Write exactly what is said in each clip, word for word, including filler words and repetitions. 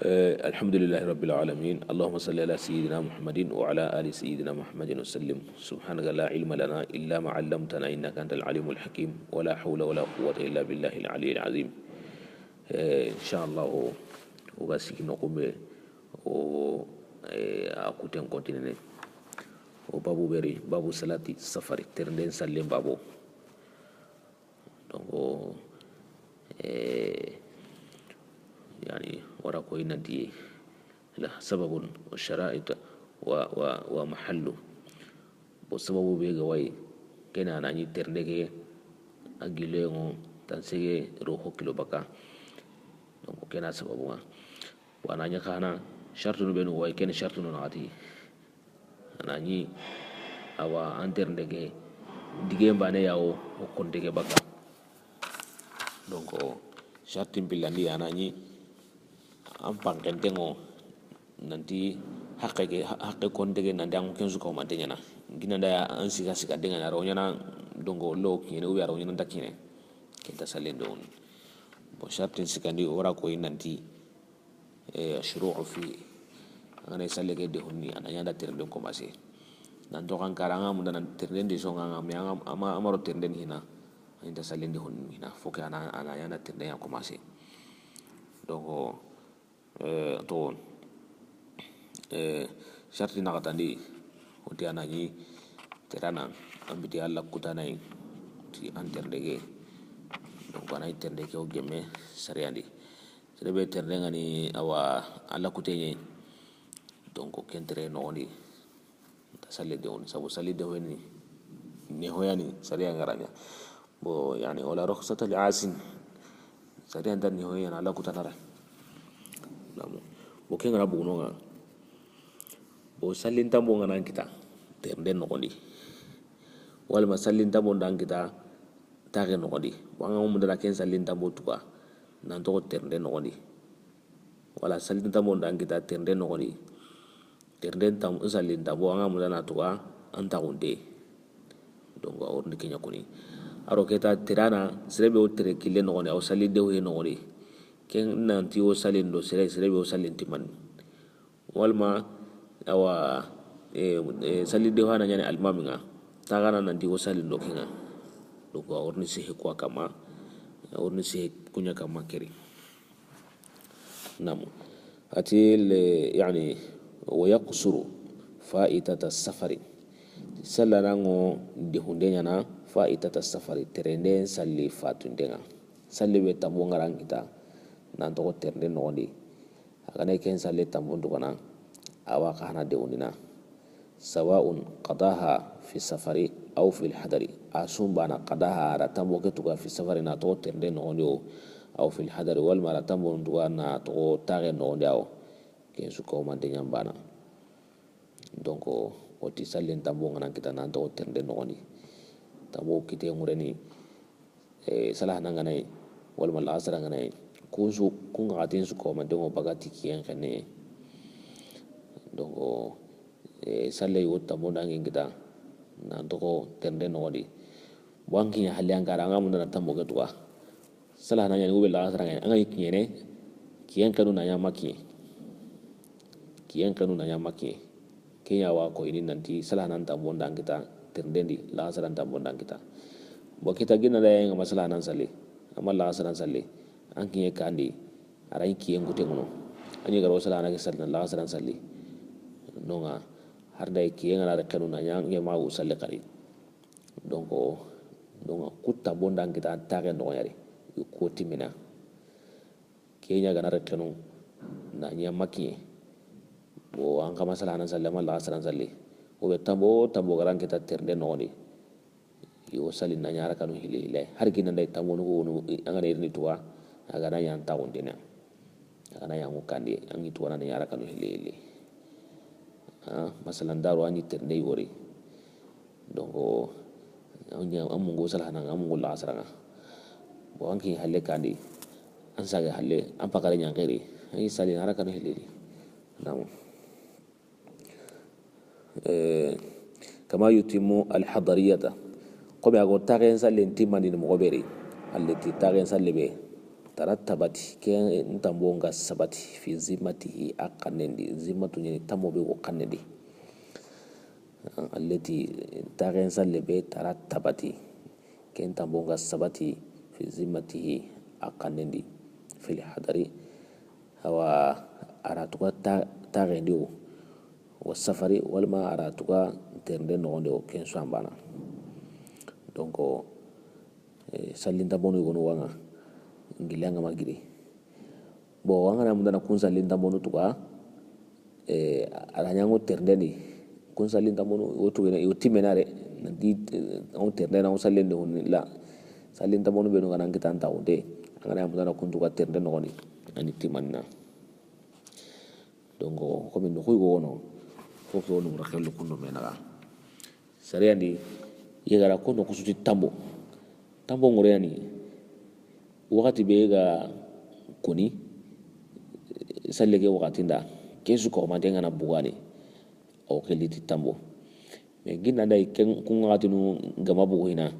Eh, alhamdulillahi rabbil alamin. Allahumma salli ala sayyidina Muhammadin wa ala ali sayyidina Muhammadin wa sallim. Subhanaka la ilma lana illa ma allamtana innaka antal alimul hakim. Wa la hawla wa la quwwata illa billahil aliyyil azim. Eh, inshallah, o ga siki no kumbe, o, eh, a kuten continue. O babu beri, babu salati safari, terenden sallen babu. Donc, eh, yani, wara ko inanti la sababun wa sharaita wa, wa, wa mahallu. Bo sababu be ga wayi, kena na ni terende ke a gillengo tan sege ro ho kilo baka. Donc, kena sababu nga. Wa na ni xana shartunu benu wayi, kena shartunu na ati. A na ni awa an terende ke dige mbane yawo o konte ke baka. Donc, shartin pillandi a na ni an pankentengo nanti haqqe ke, haqqe konte ke nanti an ken su ko mante ɲana. Gina da an siga siga de ŋa na ro ɲana, donc lo kine ou bien ro ɲana da kine. Kenta sallen do. Bon, shartin sikandi o ra ko nanti, eh, shuru'u fi. An ga na salle ke de honni, a na ɲa da terenden commencé. Nan to kan kara nga munda nan terenden de so nga nga, mais an ga, ama, ama ro terenden hina. Inta sallen de honni hina. Fo ke a na, a na ɲa da terenden ya commencé. Donc, eh, to, eh, sharti na katandi, o ti a na ni terana, an biti Alla kutana yi, ti an terende ke. Donc, a na ni terende ke o gemme sariyandi. Sere be terende nga ni awa Alla kute ɲi. Donc, ken tere noxondi. Nta salli de woni, sabu salli de woni, ne hoyani, sariya nga ra ɲa. Bo, yani, wala rukhsata li asin. Sariya nta ne hoyani, Alla kutana ra. Namu. Bo, ken nga ra buguno nga. Bo, sallin tambo nga nan kita, terende noxondi. Walma sallin tambo ndan kita, taxe noxondi. Bo, an ga munda na ken sallin tambo tuka, nan toxo terende noxondi. Wala sallin tambo ndan kita, terende noxondi. Terenden tam, sallin tambo, an ga munda na tuga, an taxunte. Donc, a worini ke ɲa koni. A ro keta terana, sere be o tere kille noxondi, a o salli de hoye noxondi. Ken nanti o sallin do sere, sere be o sallin timani. Walma, awa, eh, eh, salli de hana ɲani almami nga. Taxana nanti o sallin do kenga. Donc, a worini sehe kuwa kama, a worini sehe kuɲa kama keri. Namu. Ati le, yani, wa yaqsuru faitata safari. Salla nango de hunde ɲana faitata safari, terenden salli fatundenga. Salli be tambo nga ran kita, nan toxo terende noxondi. A ga na ken salle tambo ndugana, awa xa hana de wundina. Sawa'un qadaha fi safari aw fil hadari. A sumbana qadaha, a ra tambo ke tuga fi safari na toxo terende noxondi o, aw fil hadari, walma a ra tambo nduga na toxo taxe noxondi awo. Ken su ko mante ɲa mbana. Donc, o ti sallen tambo nga nan kita nan toxo terende noxondi. Tambo kite ŋureni, eh, salaha na nga na yi, walma laxasara nga na yi. Kun su, kun ŋaxatin su ko mante ŋo bagati kiyen xenne. Donc, eh, salle yo tambo ndangi kita, nan toxo terende noxondi. Bo an kiɲe halle an kara, an ga munda na tambo ke tuga. Salaha na ɲani, ou bien laxasara ŋa ɲani, an ga kiɲene, kiyen xenu na ɲa ma kiɲe. Kiyen xenu na ɲa ma kiɲe. Ke ɲa wa ko ini nanti salaha nan tambo ndan kita, terenden di, laxasara nan tambo ndan kita. Bo kita gina da yen ga ma salaha nan salli, ama laxasara nan salli. An kiɲe kandi, a ra ɲi kiyen kute ŋono. An ɲi garo salaha na ke salli, laxasara nan salli. Nonga, har da kiyen ga na re xenu na ɲa, nge ma wu salli xari. Donc, donc, ku tambo ndan kita taxe noxo ɲari, ko timina. Ke ɲa ga na re xenu, na ɲa ma kiɲe. Bo, an xa ma salaha nan salli, ama laxasara nan salli. O be tambo, tambo ga ran kita terende noxondi. Yo salli na ɲa rakanu hille hille. Har gina nda tambo nugo, an ga na irini tuwa, a ga na ɲa an taxundina. A ga na ɲa ŋo kandi, an ŋi tuwana na ɲa rakanu hille hille. Ah, masalan, daro an ɲi terende wori. Donc, an ɲa, an mungo salaha na nga, an mungo laxasara nga. Bon, an kiɲe halle kandi, an sage halle, an pakare ɲa xeri. An ɲi salli na rakanu hille hille. Namu. Eh, kama yutimmu al-hadariyata. Komi a go taxen sallen timmandini moxo be ri. Allati taxen salle be. Tarattabat, ken tanbo nga sabati, fi zimmatihi, a xannen di. Zimmatu ɲa ni tanbo be go xannen di. Allati, taxen salle be, tarattabat, ken tanbo nga sabati, fi zimmatihi, a xannen di, fil hadari. Awa, a ra tuga ta-, taxen di wo, wa safari, walma a ra tuga terinde noxon di wo, ken su an bana. Donc, eh, sallin tanbonu yogonu wa ŋa, gilli an ga ma giri. Bon, an ga na mundana kun sallin tanbonu tuga, eh, a ra ɲa ŋo terinde ni. Kun sallin tanbonu, o tugene, o timena re. Nanti, eh, an terinde na, o sallin de honni la. Sallin tanbonu benu ga na an kita an taxunte. An ga na mundana kun tuga terinde noxon di, a ni timanna. Donc, comme noxu yogo wono, fofo no ra xelu kundo menaga. Sariyandi, i ga ra ko noxu su ti tanbo. Tanbo ŋoreyani, waxati be ga koni, salle ke waxati nda, ke su ko mante nga na bugani, o xili ti tanbo. Mais ginna nda i ken, kun waxatinu ga ma bugu hina,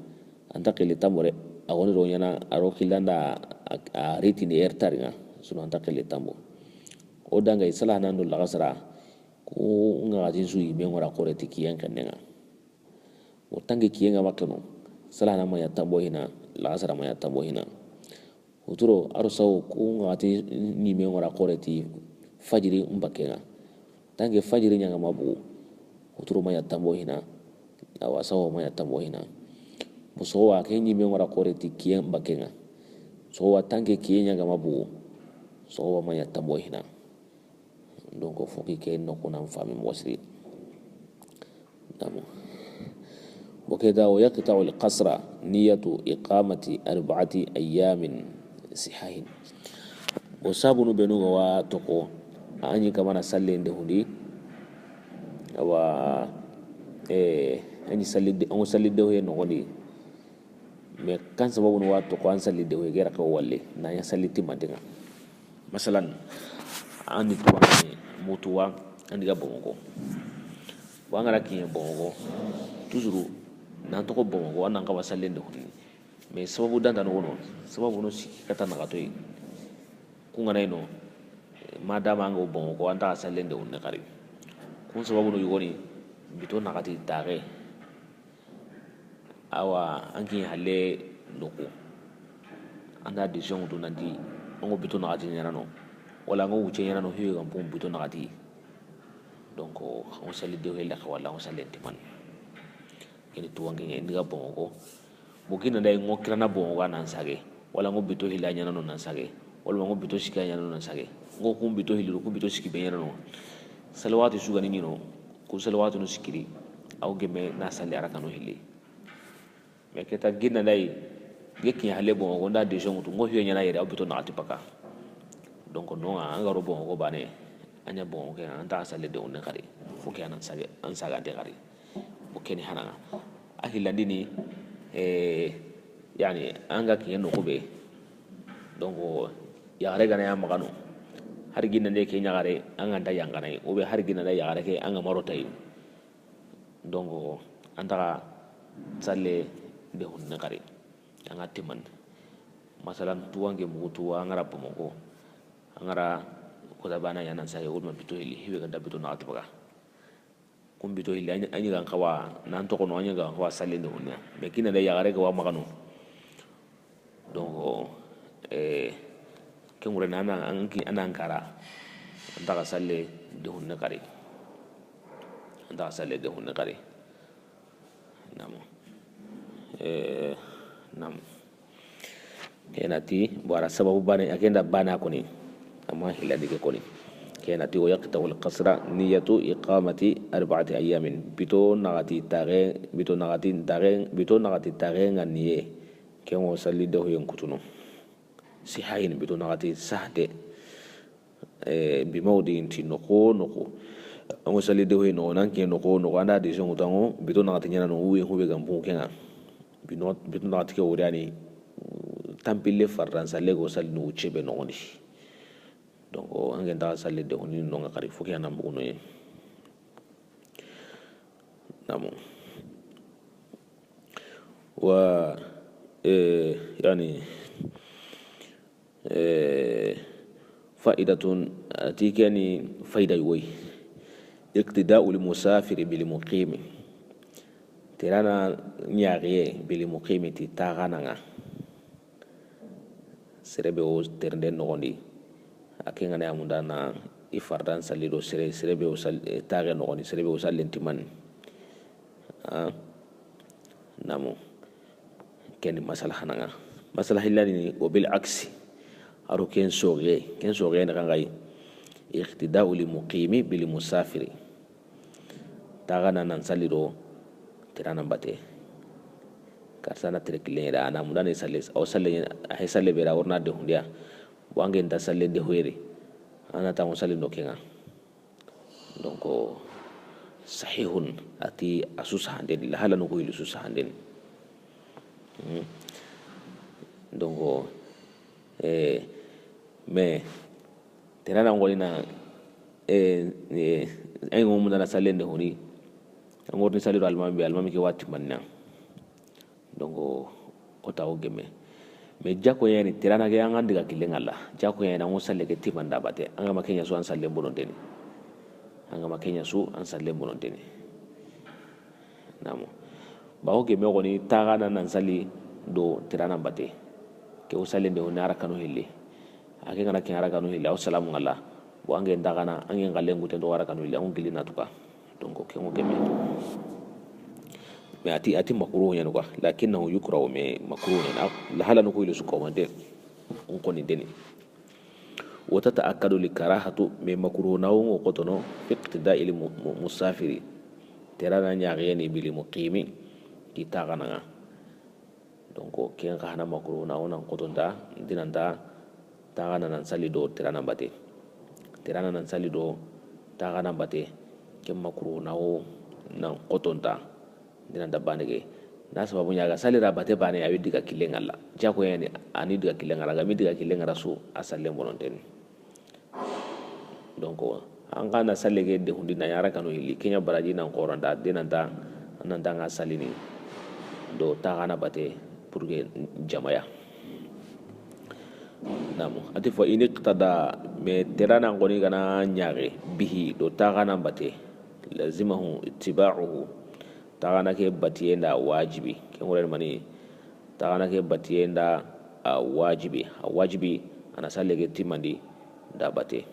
an ta xili tanbo de, a woni ro ɲana, a ro xillanda, a, a ritini er tari ŋa, sunu an ta xili tanbo. O danga i sala nan do laxasara, kun waxatin su i me ŋora xore ti kiyen xenne ŋa. O tangi kiyen ŋa ma keno, sala na ma ɲa tanbo hina, laxasara ma ɲa tanbo hina. Huturo, a ro sawo, kun waxati ɲime ŋora xore ti fajiri n bakke ŋa. Tanke fajiri ɲa nga ma bugu, huturo ma ɲa tanbo hina, awa sawo ma ɲa tanbo hina. Bo soxoba, ke ɲime ŋora xore ti kiyen bakke ŋa. Soxoba, tanke kiyen ɲa nga ma bugu, soxoba ma ɲa tanbo hina. Donc, fo ki ke noxu nan fami moxo siri. Namu. Bo ke da, wa yaqta'u al-qasra niyatu iqamati arba'ati ayyamin sihahin. Bo sabunu benu ga wa toxo, a ɲi kamana sallende hundi. Awa, eh, a ɲi sallide, a ŋo sallide hoye noxondi. Mais kan sababunu wa toxo an sallide hoye gera ko walle, na ɲa salli timante ŋa. Masalan, an ni tuwa ni mutuwa, an di ga Bamako. Wa an ga ra kiɲe Bamako, toujours, nan toxo Bamako, an nan xawa sallende honni. Mais sababu danta no wono, sababu no siki kata naxatoyi. Kun ga na ino, madama an ga wo Bamako, an ta xa sallende honni xari. Kun sababu no yogoni, bito naxati taxe. Awa, an ki halle noxu. An da décision wutu nanti, an ŋo bito naxati ɲanano. Wala an ŋo wucce ɲanano, hiyo ga n pun bito naxati. Donc, an ŋo sallide hoye laxe wala an ŋo sallen timani. Keni tuwanke ɲa, i ndi ga Bamako. Bo kina nda i ŋo kirana Bamako nan sage. Wala an ŋo bito hilla ɲanano nan sage. Wala an ŋo bito sikki ɲanano nan sage. An ŋo kun bito hilli, kun bito sikki be ɲanano. Salawati su ga ni ɲino, kun salawati no sikkiri, aw gemme na salli a rakano hilli. Mais ke ta ginna nda i, ge kiɲa halle Bamako, nda décision wutu, an ŋo hiyo ɲana yere, aw bito naxati baka. Donc, non, an ga ro Bamako bane, a ɲa Bamako ke, an ta xa sallende honni xari. Fo ke an nan sage, an sagante xari. O keni hana ŋa. A hillandini, eh, yani, an ga kiɲe noxu be. Donc, yaxare ga na ya maxano. Hari ginna nde ke yaxare, an ga nta yanqana yi. O be hari ginna nda yaxare ke, an ga ma ro ta yi. Donc, an ta xa sallende honni xari. An ga timandi. Masalan, tuwanke mugu tuwa, an ga ra Bamako. An ga ra kota bana ɲa nan sage, wala ma bito hilli, hibe ga nta bito naxati baka. Kun bito hilli, a ɲi, a ɲi ga n xawa, nan toxono, a ɲi ga n xawa sallende honni ya. Mais kina da yaxare ga wa maxano. Donc, eh, ke ŋure na, an na, an ki, an na an kara. An ta xa sallende honni xari. An ta xa sallende honni xari. Namu. Eh, namu. Ke na ti, bo a ra sababu bane, a ke nda bana koni. Amma hillandi ke koni. Ke na ti, wa yaqta'u al-qasra niyatu iqamati arba'ati ayyamin. Bito naxati taxe, bito naxati taxe, bito naxati taxe ŋa niye. Ke ŋo sallinde hoyen kutuno. Sihahin, bito naxati sahante. Eh, bi mawdi inti noxo noxo. An ŋo sallinde hoye noxo, nan ke noxo noxo, an da décision wutu an ŋo, bito naxati ɲanano, ou bien hube ga n pun ke ŋa. Bino, bito naxati ke wori yani, tampille farran salle go salli no wucce be noxondi. Donc, an ke nta xa sallende honni no ŋa xari, fo ke an nan bugu no ye. Namu. Wa, eh, yani, Eh, fa'idatun, a ti ke ni fayida yogo yi. Iqtida'ul musafiri bil muqimi. Tera na ɲaxiye bil muqimi ti taxanaŋa. Sere be wo terende noxondi. A ke ŋa na ya munda na i fardan salli do sere, sere be wo sal-, eh, taxe noxondi, sere be wo sallen timani. Ah, namu. Ken ni masala hanaŋa. Masala hillani ni, wa bil aksi. A ro ken soxe, ken soxe ni xanŋayi. Iqtida'u li muqimi bil musafiri. Taxana nan salli do tera nan bate. Karsa na tere killen da, a na munda ni salle, o salle, a he salle be da worna de hundiya. Bo ange nta salle de huere. Ana ta mo salle no kenŋa. Donc, sahihun, a ti a su sahanden, la hala no ko ilu su sahanden. Hmm. Donc, eh, mais, tera na ngoni na, eh, eh, ay ngomu na sallende honi. Ngorni salli do almami be, almami ke wati manna. Donc, o ta o geme. Mais jako yani terana ke an ga diga killen ŋa la. Jako yani an ŋa salle ke timanda bate. An ga ma ke ɲa su an sallen bononteni. An ga ma ke ɲa su an sallen bononteni. Namu. Ba o geme goni taxana nan salli do terana bate. Ke o sallende o na rakanu hilli. A ke ŋa na ke rakanu hilli, o salamu ŋa la. Bo ange nda xana, ange ŋallen guten do rakanu hilli, an gilli na tuka. Donc, ke ŋo geme. Mais a ti, a ti makruhu ɲa ni quoi. Lakinnahu yukrahu, mais makruhu ɲa ni. La hala no ko ilu su komante. On koni deni. Wa tata'akkadu li karahatu, mais makruhu na wo ŋo kotono, fi iqtida'il mu-, mu-, musafiri. Terana ɲaxiyeni bili muqimi, ki taxanaŋa. Donc, ken xa hana makruhu na wo nan kotonta, dinanta, taxana nan salli do terana bate. Terana nan salli do taxana bate, ken makruhu na wo nan kotonta, dinanta banege. Na sababu ɲa ga salli ra bate bane, a wi diga killen ŋa la. Jako yani, a ni diga killen ŋa la, ga mi diga killen ŋa la su, a sallen bononteni. Donc, an ga na salle ke de hundi na ɲa rakanu hilli, ke ɲa baraji nan koranta, dinanta, nan tanga sallini. Do taxana bate, pour que jamaya. Namu. A ti fa in iqtada, mais terana ngoni gana ɲaxe, bihi, do taxana bate, lazimahu ittiba'uhu. Taxana ke batiye nda wajibi. Ke ŋure mani, taxana ke batiye nda a wajibi. A wajibi, a na salle ke timandi da bate.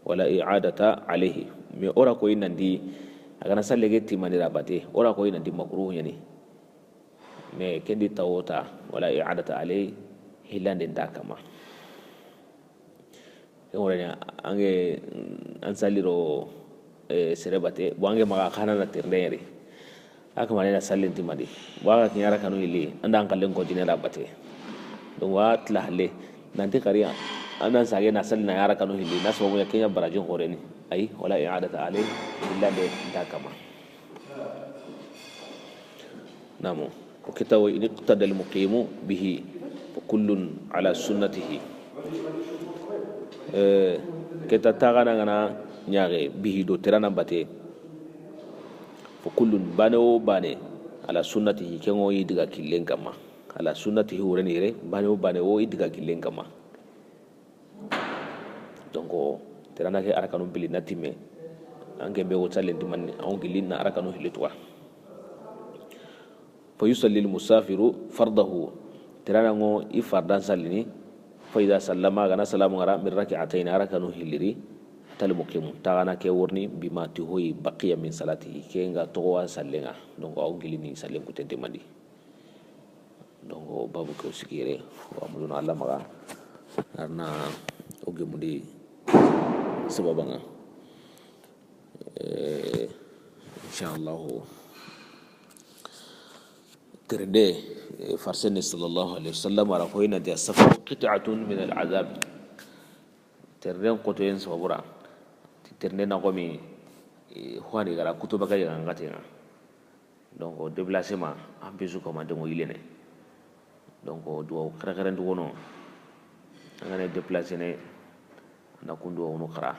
Wala i'adata alayhi. Mais o ra koyi nandi, a gana salle ke timandi da bate, o ra koyi nandi makruhu ɲa ni. Mais ken di tawota, wala i'adata alayhi, hillande nda kama. Ke ŋure ɲa, ange, an salli ro, eh, sere bate, bo ange maxa xana na terende yeri. A kama ne na sallin timandi. Bo a ga ke ɲa rakanu hilli, an da an kallen continue ra bate. Donc, wa tila halle, nanti xari, an nan sage na salli na ɲa rakanu hilli, na sababu ɲa ke ɲa barajin xoreni. Ayi, wala i'adata alayhi, hillande nda kama. Namu. Ko kita wa in iqtada al muqimu bihi fa kullun ala sunnatihi. Eh, kita taxana gana ɲaxe bihi do terana bate. Fa kullun bane wo bane ala sunnatihi, ke ŋo i diga killen kama. Ala sunnatihi wureni yere, bane wo bane wo i diga killen kama. Donc, terana ke arakanu bili na timme. An ke be wo sallen timani, an gilli na arakanu hilli tuwa. Fa yusalli al musafiru fardahu. Terana ŋo i fardan sallini. Fa idha sallama, gana salamu ŋara, min rak'atayn, arakanu hilliri. Atal muqimu, taxana ke wurni, bima ti hoyi, baqiya min salatihi, ke nga toxo wa sallen ŋa. Donc, aw gilli ni sallen kuten timandi. Donc, babu ke o sikire, wa muduna Allah maxa, arna o gemundi sababanŋa. Eh, inshallah. Terende, eh, farsene sallallahu alayhi wasallam, ara ko ina dia safaru qit'atun min al-azab. Terenden kotoyen sababura. Terende na komi, eh, huwani gara kutuba ga yaga ngatenga. Donc, déplacement, an pisu komande ŋo yilene. Donc, duwawu xerexeren dugono. An gane déplacé ne, na kun duwawunu xara.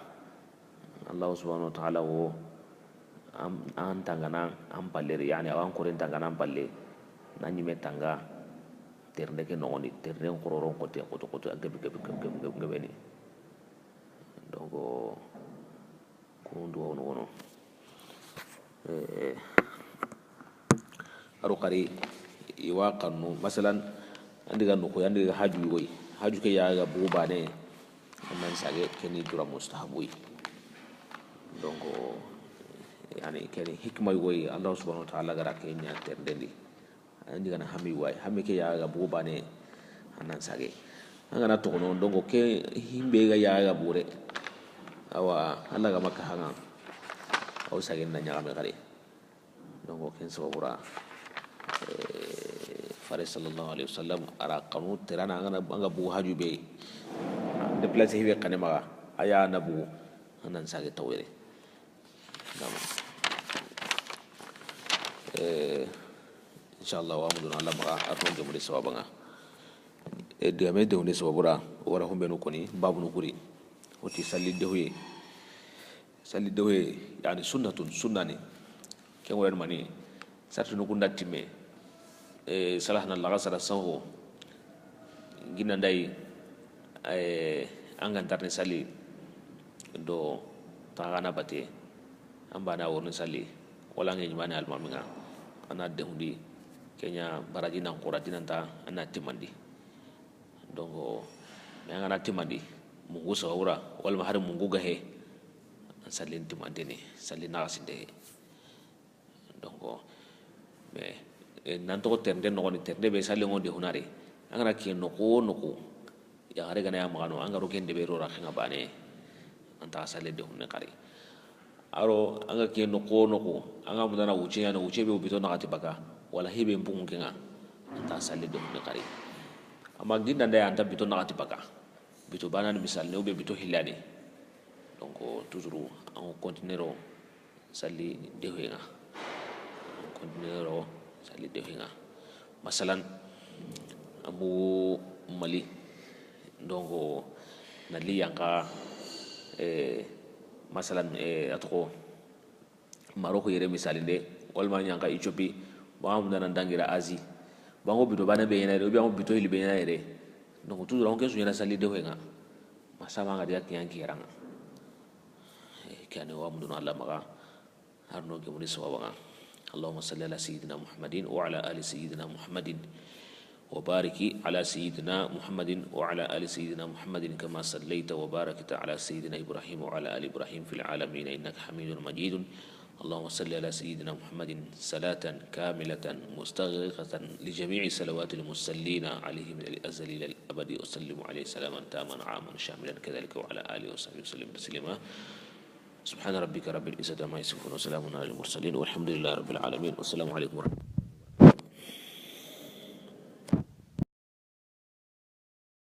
Allahu subhanahu wa ta'ala wo, an, an tangana, an palle, yani, awan koren tangana an palle. Na ɲime tanga. Terinde ke noxondi, terinde n xororon xote, xoto, xoto, a gabe, gabe, gabe, gabe, gabe, gabe ni. Donc, kunun duwawunu wono. Eh, aro xari, i wa xannu, masalan, an di ga noxo, an di ga haju yogo yi, haju ke ya ga bugu bane, an nan sage, ke ni dura mustahabu yi. Donc, yani, ke ni hikma yogo yi, Allah subhanahu wa ta'ala ga ra ke ɲa terinden di. An di ga na hami wa yi, hami ke ya ga bugu bane, an nan sage. An ga na toxono, donc ke himbe ga ya ga bure. Awa, Allah ga maka hanga. Aw sagen na ɲaxame xari. Donc ken sababura, eh, Fare sallallahu alaihi wasallam a ra xanu terana an ga na, an ga bugu haju be. Déplacer hibe xane maxa, a ya na bugu, an nan sage tawere. Naam. Eh, inshallah, wa mudun Allah maxa, a tono gemundi sababanga. Eh, digame dehundi sababura, o wara humbenu koni, babunu kuri. O ti salli dehuye. Salli dehuye, yani sunnatun, sunna ni. Ken wayani mani, sartunu kunda timme. Eh, salahana laga sara sanho. Gina ndayi, eh, an ga ntarni salli do taxana bate, an bana worni salli, wala an ga ɲimani almaminga, an na dehundi, ke ɲa baraji nan xora dinanta, an na timandi. Donc, mais an ga na timandi, mungu sawura, wala ma hari mungu gahe, an sallin timandini, salli naxasinde he. Donc, mais, eh, nan toxo terinde noxoni, terinde be sallen ŋo dehunari. An ga na ke noxo wo noxo, yaxare ga na ya maxano, an ga ro ken debe ro raxenga bane, an ta salle dehunne xari. Aro, an ga ke noxo wo noxo, an ga mudana wuce ɲana, wuce be wo bito naxati baka, wala hibe mpungu kenga, an ta salle dehunne xari. Amma ginda nda ya an ta bito naxati baka, bito banani misalini, ou bien bito hillani. Donc, toujours, an continuero salli dehuyenga. Continuero salli dehuyenga. Masalan, an bugu Mali. Donc, na li yanka, eh, masalan, eh, a toxo, Maroc yere misalinde, wala ma yanka Éthiopie, bon, an ga mundana dangira Asie. Bon, an ga bito bana be ɲana yere, ou bien an ga bito hilli be ɲana yere. Donc, toujours, an ke su ɲana salli dehuyenga. Ma sama an ga diga kiyan kiyeranga. Eh, kane wa mundun Allah maxa. Arno gemundi sababanga. اللهم صل على سيدنا محمد وعلى آل سيدنا محمد وبارك على سيدنا محمد وعلى آل سيدنا محمد كما صليت وباركت على سيدنا إبراهيم وعلى آل إبراهيم في العالمين إنك حميد مجيد. اللهم صل على سيدنا محمد صلاة كاملة مستغرقة لجميع صلوات المصلين عليه من الأزل إلى الأبد وسلم عليه سلاما تاما عاما شاملا كذلك وعلى آله وصحبه وسلم تسليما. سبحان ربك رب العزة عما يصفون وسلام على المرسلين والحمد لله رب العالمين والسلام عليكم ورحمة الله.